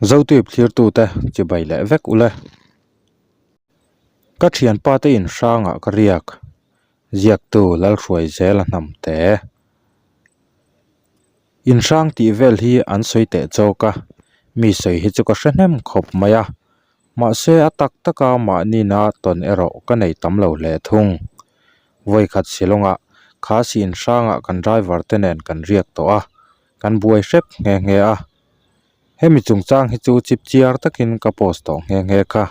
Zotuip thlirtute chibai leh vek ule. Ka thianpa te in hrangah ka riak, ziaktu Lalhruai zela hnam te. In hrang tih vel hi an sawi teh chawk a, mi sawi hi chu ka hre hnem khawp mai a, mahse a tak taka mahnina tawn erawh ka nei tam lo hle thung. Vawikhat Shillong-ah Khasi in hrangah kan driver te nen kan riak tawh a, kan buai hrep nghe nghe a. Hemi chungchang hi chu chip chiar takin ka post tawh nghe nghe kha.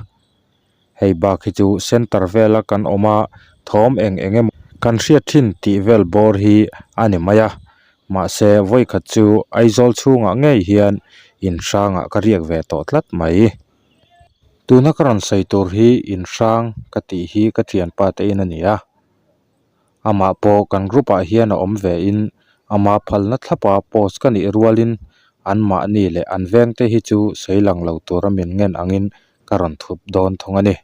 Hei bak hi chu center vela kan awm a, thawm eng eng emaw kan hriat thin tih vel bawr hi a ni mai a. Mahse vawikhat chu Aizawl chhungah ngei hian in hrangah ka riak ve tawh tlat mai. Tuna ka rawn sawi tur hi in hrang ka tih hi ka thianpa te in a ni a. Amah pawh kan group ah hian a awm ve in ama phalna thlapa post ka nih rualin anmahni leh an vengte hi chu sawi lang lo tura min ngen angin ka rawn thup dawn thung a ni.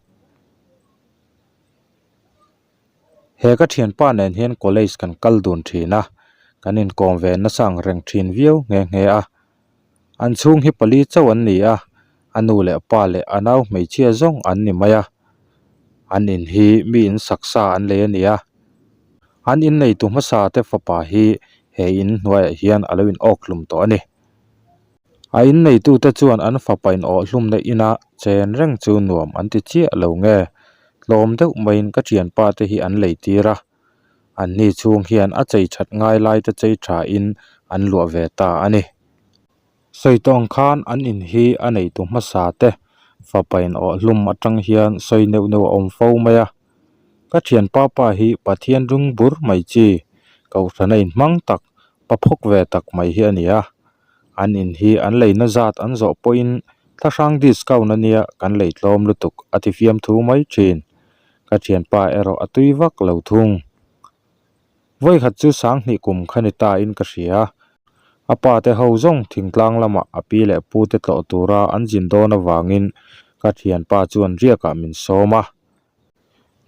He ka thianpa nen hian college kan kal dun thin a, kan inkawm ve nasa ang reng thin viau nghe nghe a. An chhung hi pali chauh an ni a, a nu leh pa leh a nau hmeichhia zawng an ni mai a. An in hi mi in saksa an lei a ni a. An inneitu hmasa te fapa hi he in hnuaiah hian a lo in awk hlum tawh a ni. A inneitute chuan an fapa in awh hlumna ina chen reng chu nuam an ti chiah lo nge, tlawm deuh maiin ka thianpa te hi an lei tir a. Anni chhung hian a chei that ngai lai te chei thain an luah ve ta a ni. Sawi tawh ang khan an in hi a neitu hmasa te fapa in awh hlum atang hian sawi neuh neuh a awm fo mai a. Ka thianpa pa hi Pathian ring bur mai chi, Kohhrana inhmang tak, pa phawk ve tak mai hi a ni a. An in hi an leina zat an zawh pawhin thlahrang discount a nia kan lei tlawm lutuk a ti fiamthu mai thin. Ka thianpa erawh a tui vak lo thung. Vawikhat chu sanghnih kum kha ni ta in ka hria. A pa te ho zawng thingtlang lamah a pi leh pu te tlawh tura an zin dawn avangin ka thianpa chuan riakah min sawm a.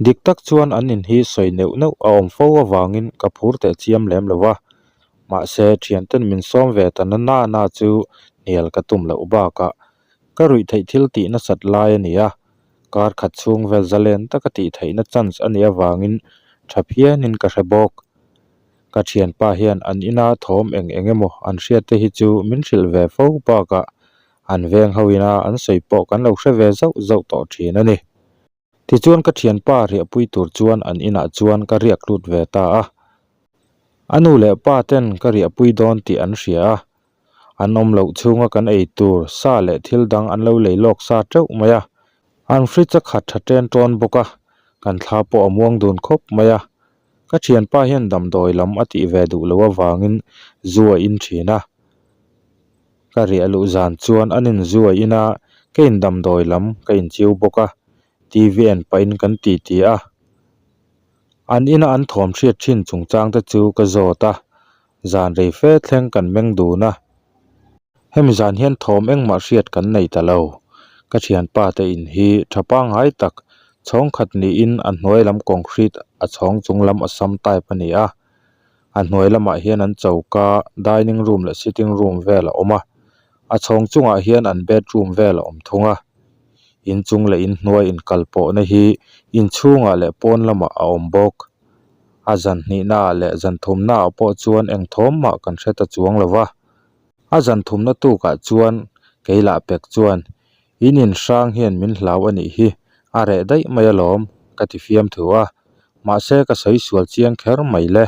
Dik tak chuan an in hi sawi neuh neuh a awm fo avangin ka phur teh chiam lem lo va, mahse thianten min sawm ve ta na na na chu hnial ka tum loh bakah ka ruih theih thil tih nasat lai a ni a, kar khat chhung vel zalen taka tih theihna chance a nih avangin tha phianin ka hre bawk. Ka thianpa hian an ina thawm eng eng emaw an hriat te hi chu min hrilh ve fo bakah an veng ho ina an sawi pawh kan lo hre ve zauh zauh tawh thin a ni. Tichuan ka thianpa riahpui tur chuan an inah chuan ka riak lut ve ta a. A nu leh pa ten ka riahpui dawn tih an hria a. An awm loh chhunga kan ei tur sa leh thil dang an lo lei lawk sa teuh mai a. An fridge a khat tha ṭen ṭawn bawk a, kan thla pawh a muang dun khawp mai a. Ka thianpa hian damdawi lam a tih ve duh loh avangin zu a in thin a. Ka riah luh zan chuan an inzu a in a, ka indamdawi lam ka inchiu bawk a, TV en pahin kan ti ti a. An ina an thawm hriat thin chungchang te chu ka zawt a, zan rei fe thleng kan meng dun a. Hemi zan hian thawm engmah hriat kan nei ta lo. Ka thianpa te in hi tha pangngai tak, chhawng khat niin a hnuai lam concrete a chhawng chung lam a sam type a ni a. A hnuai lamah hian an choka, dining room leh sitting room vel a awm a, a chhawng chungah hian an bedroom vel a awm thung a. Inchung leh inhnuai inkal pawhna hi inchhungah leh pawn lamah a awm bawk. A zan hnihnaah leh zan thumnaah pawh chuan eng thawm mah kan hre ta chuang lo va. A zan thumna tukah chuan kei lah pek chuan In inhrang hian min hlau a nih hi, a reh daih mai alawm, ka ti fiamthu a, mahse ka sawi sual chiang kher mai le.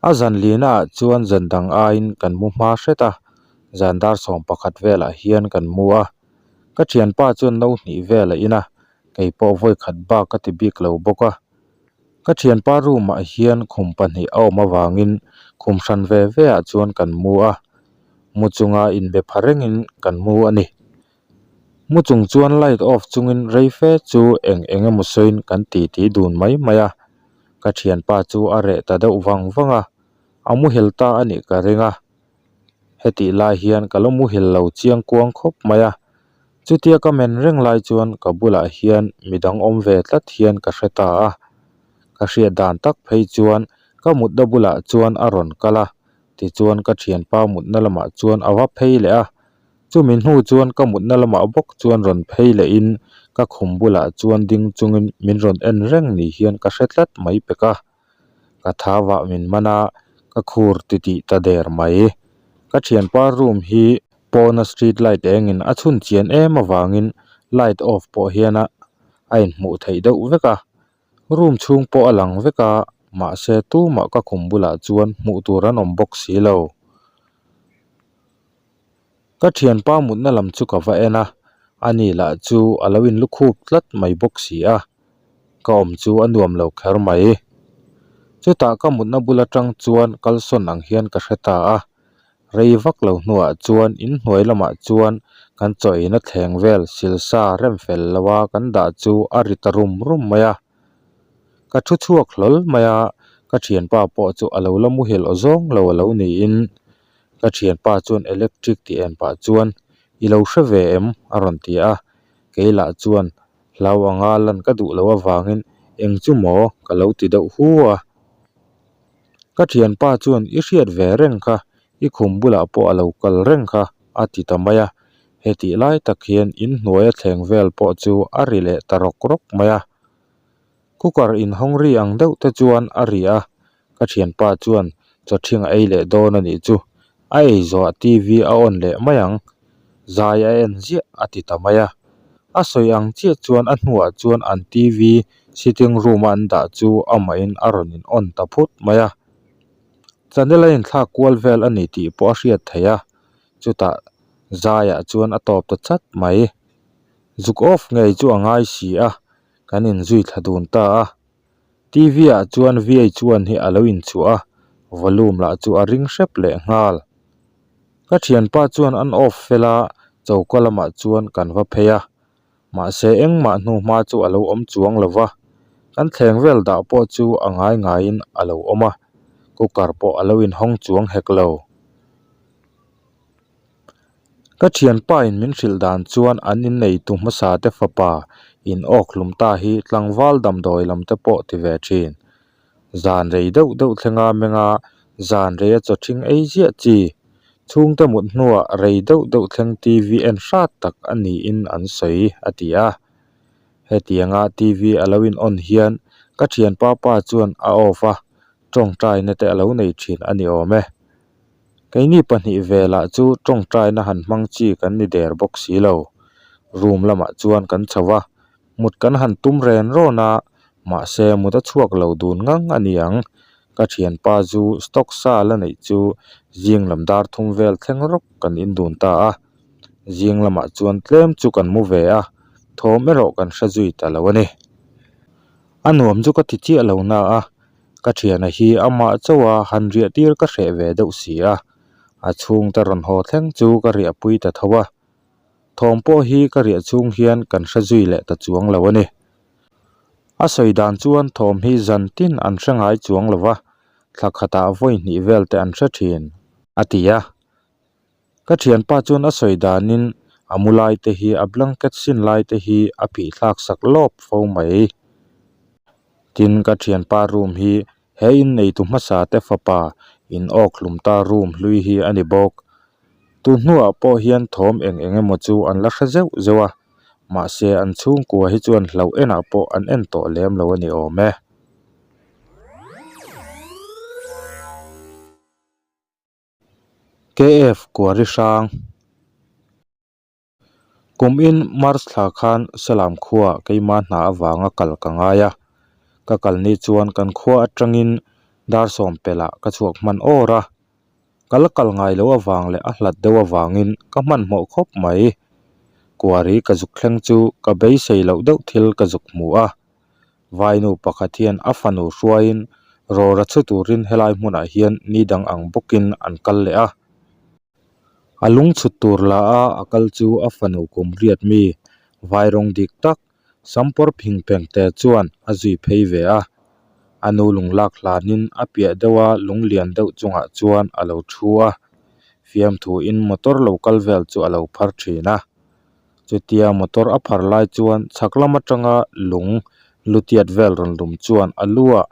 A zan lina ah chuan zan dang aiin kan mu hma hret a, zan dar 11 velah hian kan mu a. Ka thianpa chuan no hnih vel a in a, kei pawh vawi khat bak ka ti bik lo bawk a. Ka thianpa room ah hian khum pahnih a awm avangin khum hran ve ve ah chuan kan mu a, mu chunga inbe pha rengin kan mu a ni. Mu chung chuan light off chungin rei fe chu eng eng emaw sawiin kan titi dun mai mai a, ka thianpa chu a reh ta deuh vang vang a, a muhil ta a nih ka ring a. Hetih lai hian ka lo muhil lo chiang kuang khawp mai a, chutia ka men reng lai chuan ka bulah hian midang awm ve tlat hian ka hre ta a, ka hriat dan tak phei chuan ka mutna bulah chuan a rawn kal a, tichuan ka thianpa mutna lamah chuan a va phei leh a. Chumi hnu chuan ka mutna lamah bawk chuan rawn phei lehin ka khum bulah chuan ding chungin min rawn en reng ni hian ka hre tlat mai pek a. Ka thavah min man a, ka khur titih ta der mai. Ka thianpa room hi pawna street light engin a chhun chian em avangin light off pawh hian a a inhmuh theih deuh vek a. Room chhung pawh a lang vek a, mahse tumah ka khum bulah chuan hmuh tur an awm bawk si lo. Ka thianpa mutna lam chu ka va en a, ani lah chu a lo in lukhup tlat mai bawk si a, ka awm chu a nuam lo kher mai. Chutah ka mutna bul atang chuan kalsawn ang hian ka hre ta a, rei vak lo hnuah chuan inhnuai lamah chuan kan chaw eina thleng vel silsa rem fel lo a kan dah chu a ri ta rum rum mai a. Ka thu chhuak hlawl mai a, ka thianpa pawh chu a lo la muhil aw zawng lo a lo niin Ka thianpa chuan electric tih en pah chuan i lo hre ve em? a rawn ti a, kei lah chuan hlau anga lan ka duh loh avangin eng chu maw ka lo ti deuh hu a. Ka thianpa chuan i hriat ve reng kha, i khum bulah pawh a lo kal reng kha a ti ta mai a, hetih lai tak hian inhnuai a thleng vel pawh chu a ri leh ta rawk rawk mai a. Cooker inhawng ri ang deuh te chuan a ri a, Ka thianpa chuan chawthing a ei leh dawn a nih chu. A ei zawhah TV a on leh mai ang. Zai a en ziah a ti ta mai a. A sawi ang chiah chuan a hnuah chuan an TV sitting room a an dah chu amahin a rawn in on ta phut mai a. Channel a inthlak kual vel a ni tih pawh a hriat theih a. Chutah zaiah chuan a tawp ta chat mai. Zuk off ngei chu a ngai si a, kan inzui thla dun ta a. TV ah chuan VH1 hi a lo inchhuah a, volume lah chu a ring hrep leh nghal. Ka thianpa chuan an off fel a, choka lamah chuan kan va phei a, mahse engmah hnu hma chu a lo awm chuang lo va, kan thleng vel dah pawh chu a ngai ngaiin a lo awm a, cooker pawh a lo inhawng chuang hek lo. Ka thianpa in min hrilh dan chuan an inneitu hmasa te fapa in awk hlum ta hi tlangval damdawi lam te pawh ti ve thin. Zan rei deuh deuh thlenga menga zan rei a chaw thing ei ziah chi. Chhungte mut hnuah rei deuh deuh thleng TV en hrat tak a niin an sawi a ti a. Hetianga TV a lo in on hian ka thianpa pa chuan a off a, tawngtaina te a lo nei thin a ni awm e. Keini pahnih velah chu tawngtaina han hmang chi kan ni der bawk si lo. Room lamah chuan kan chho a, mut kan han tum ren rawn a, mahse mut a chhuak lo dun ngang a ni ang. Ka thianpa zu stock sa la neih chu zing lam dar thum vel thleng rawk kan indun ta a. Zing lamah chuan tlem chu kan mu ve a, thawm erawh kan hre zui ta lo a ni. A nuam chu ka ti chiah lo na a, Ka thiana hi amah chauha han riah tir ka hreh ve deuh si a, a chhungte rawn haw thleng chu ka riahpui ta tho a. Thawm pawh hi ka riah chhung hian kan hre zui leh ta chuang lo a ni. A sawi dan chuan thawm hi zan tin an hre ngai chuang lo va, thla khatah vawi hnih vel te an hre thin, a ti a. Ka thianpa chuan a sawi danin a mu lai te hi a blanket sin lai te hi a phih thlak sak lawp fo mai. Tin ka thianpa room hi he inneitu hmasa te fapa in awk hlum ta room hlui hi a ni bawk. Tun hnuah pawh hian thawm eng eng emaw chu an la hre zeuh zeuh a, mahse an chhungkua hi chuan hlauh enah pawh an en tawh lem lo a ni awm e. KF Kuari hrang Kum in March thla khan Salam khua keima hna avanga kal ka ngai a, ka kal ni chuan kan khua atangin dar sawm pelh ah ka chhuak hman awr a, ka la kal ngai loh avang leh a hlat deuh avangin ka hmanhmawh khawp mai. Kuari ka zuk thleng chu ka beisei loh deuh thil ka zuk hmu a. Vainu pakhat hian a fanu hruaiin rawra chhu turin helai hmunah hian ni dang ang bawkin an kal leh a. A lung chhut tur la a a kal chu a fanu kum riat mi vai rawng dik tak sampawr phing pheng te chuan a zui phei ve a. A nu lung lak hlanin a piah deuha lung lian deuh chungah chuan a lo thu a. Fiamthuin motor lo kal vel chu a lo phar thin a. Chutia motor a phar lai chuan chhak lam atanga lung lutiat vel rawn lum chuan a lu ah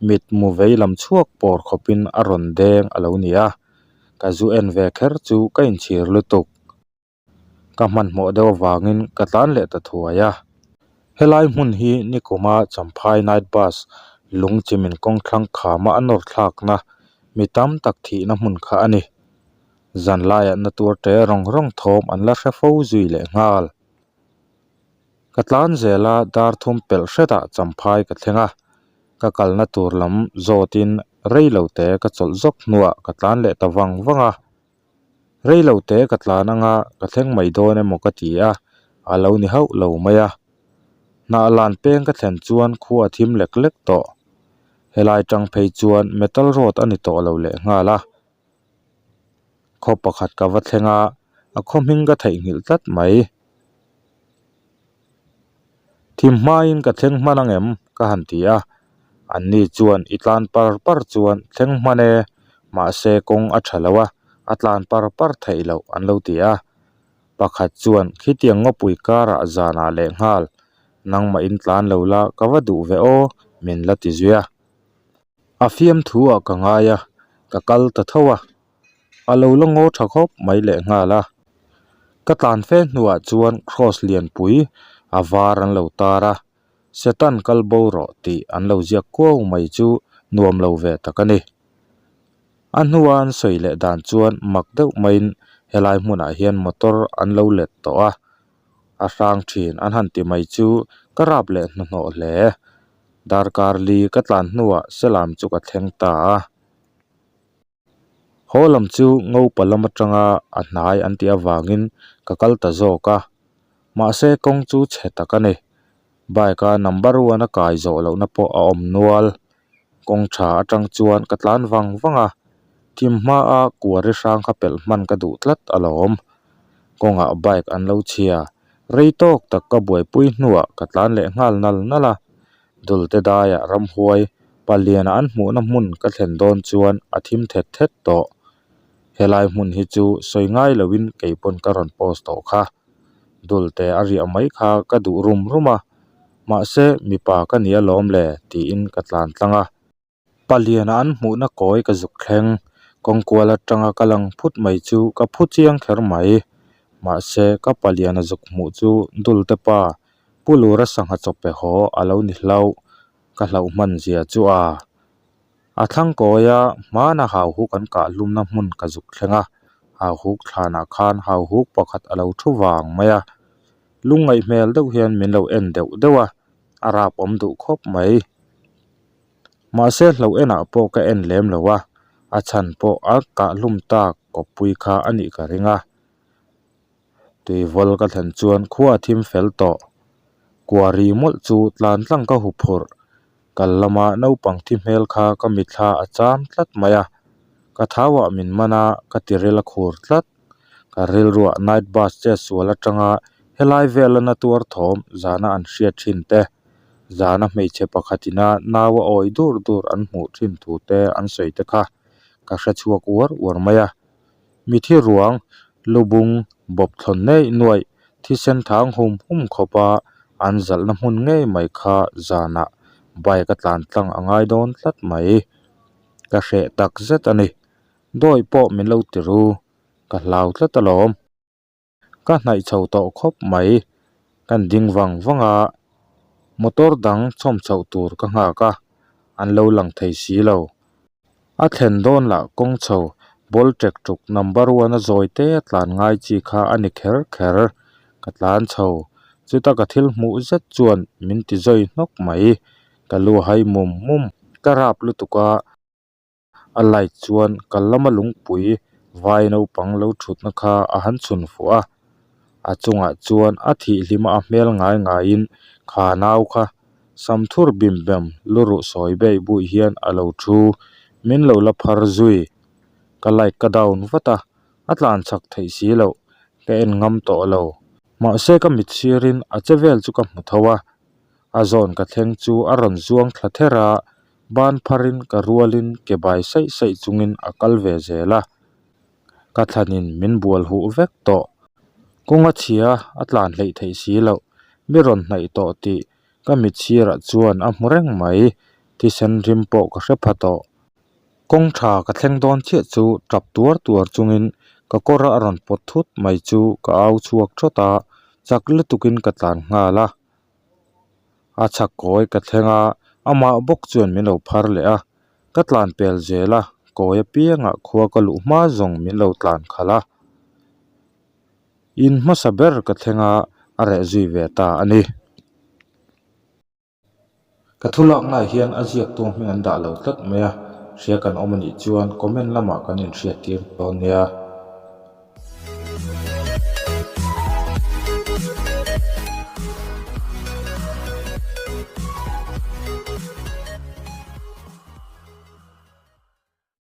mit mu vei lam chhuak pawr khawpin a rawn deng a lo ni a, ka zu en ve kher chu ka inchhir lutuk. Ka hmanhmawh deuh avangin ka tlan leh ta thuai a. Helai hmun hi nikuma Champhai Night Bus lungchimin kawngthlang khama a nawr thlakna mi tam tak thihna hmun kha a ni. Zan laiah na tuar te rawng rawng thawm an la hre fo zui leh nghal. Ka tlan zel a dar thum pelh hretah Champhai ka thleng a, ka kalna tur lam zawtin rei lo te ka chawlh zawk hnuah ka tlan leh ta vang vang a. Rei lo te ka tlan anga ka thleng mai dawn emaw ka ti a, a lo ni hauh lo mai a. Hnah lan peng ka thlen chuan khua a thim lek lek tawh. Helai tang phei chuan metal road a ni tawh lo lehnghal a. Khaw pakhat ka va thleng a, a khaw hming ka theihnghilh tlat mai. Thim hmain ka thleng hman ang em? ka han ti a. Anni chuan i tlan par par chuan thleng hman e, mahse kawng a tha lo a, a tlan par par theih loh an lo ti a. Pakhat chuan khitiang ngawpui karah zanah lehnghal, nangmah in tlan lo la ka va duh ve aw min la ti zui a. A fiamthu ah ka ngai a, ka kal ta tho a. A lo la ngaw tha khawp mai leh nghal a. Ka tlan fe hnuah chuan cross lianpui a var an lo tar a, Satan kal bo rawh tih an lo ziak kuau mai chu nuam lo ve tak a ni. A hnua an sawi leh dan chuan mak deuh maiin helai hmunah hian motor an lo let tawh a, a hrang thin an han ti mai chu ka rap leh hnuhnawh hle. Darkar li ka tlan hnuah selam chu ka thleng ta a. Haw lam chu ngopa lam atanga a hnai an tih avangin ka kal ta zawk a, mahse kawng chu chhe tak a ni. Bike a number one a kai zawh lohna pawh a awm nual. Kawng tha atang chuan ka tlan vang vang a, thim hmaa kuari hrang kha pelh hman ka duh tlat alawm. Kawngah bike an lo chhia, rei tawk tak ka buaipui hnuah ka tlan leh nghal nal nal a, Dulte daiah ramhuai paliana an hmuhna hmun ka thlen dawn chuan a thim thet thet tawh. Helai hmun hi chu sawi ngai loin kei pawn ka rawn post tawh kha. Dulte a riah mai kha ka duh rum rum a, mahse mipa ka ni alawm le tiin ka tlan tlang a. Paliana an hmuhna kawi ka zuk thleng, kawngkual atanga ka lang phut mai chu ka phu chiang kher mai. Mahse, ka paliana zuk hmuh chu Dulte pa, Pu Lura sangha chawp pe haw a lo ni hlauh, ka hlauh hman zia chu a. A thlang kawia hmana hauhuk an kah hlumna hmun ka zuk thleng a, hauhuk thlanah khan hauhuk pakhat a lo thu vang mai a. Lungngaih hmel deuh hian min lo en deuh deuh a, a rap awm duh khawp mai. Mahse hlo enah pawh ka en lem lo a, a chhan pawh a kah hlum tak kawppui kha a nih ka ring a. Tuivawl ka thlen chuan khua a thim fel tawh. Kuari mawlh chu tlan tlang ka hu phurh. Kal lama naupang thi hmel kha ka mitthla a cham tlat mai a, ka thauah min man a, ka tiril a khur tlat. Ka rilruah night bus chet sual atanga helai vela na tuar thawm zana an hriat thin te, zana hmeichhe pakhatina nau a awi dur dur an hmuh thin thu te an sawi te kha ka hre chhuak uar uar mai a. Mithi ruang lubung bawp thlawn neih nuaih thisen thang hum hum khawpa an zalhna hmun ngei mai kha zanah bike a tlan tlang a ngai dawn tlat mai. Ka hreh tak zet a ni. Dawi pawh min lo ti ru, ka hlau tlat alawm. Ka hnaih chho tawh khawp mai, kan ding vang vang a, motor dang chhawm chhoh tur ka nghak a, an lo lang thei si lo. A thlen dawn lah kawng chho ball ṭek ṭuk number one a zawi te a tlan ngai chi kha a ni kher kher. Ka tlan chho, chuta ka thil hmuh zet chuan min ti zawi hnawk mai, ka lu hai mum mum, ka rap lutuk a. A light chuan kal lama lungpui vai naupang lo thutna kha a han chhun fuh a, a chungah chuan a thih hlima a hmel ngai ngaiin kha nau kha sam thur bim bem luruh sawi beih buih hian a lo thu min lo la phar zui. Ka light ka down vat a, a tlan chak theih si loh, ka en ngam tawh lo. Mahse ka mit sirin a che vel chu ka hmu tho a, a zawn ka thleng chu a rawn zuang thla ther a, Ban pharin ka rualin ke bai saih saih chungin a kal ve zel a, ka thlanin min bual huh vek tawh. Kawnga chhia a tlan hleih theih si loh, mi rawn hnaih tawh tih ka mit sirah chuan a hmu reng mai, thisen rim pawh ka hre pha tawh. Kawng tha ka thleng dawn chiah chu tap tuar tuar chungin Ka kawr a rawn pawt thut mai chu ka au chhuak thawt a, chak lutukin ka tlan nghal a. A chhak kawi ka thleng a, amah bawk chuan min lo phar leh a. Ka tlan pel zel a, kawi apiangah khua ka luh hma zawng min lo tlan khalh a. In hmasa ber ka thleng a, a reh zui ve ta a ni. Ka thu laknaah hian a ziaktu hming an dah lo tlat mai a, hria kan awm a nih chuan comment lamah kan inhriattir dawn nia.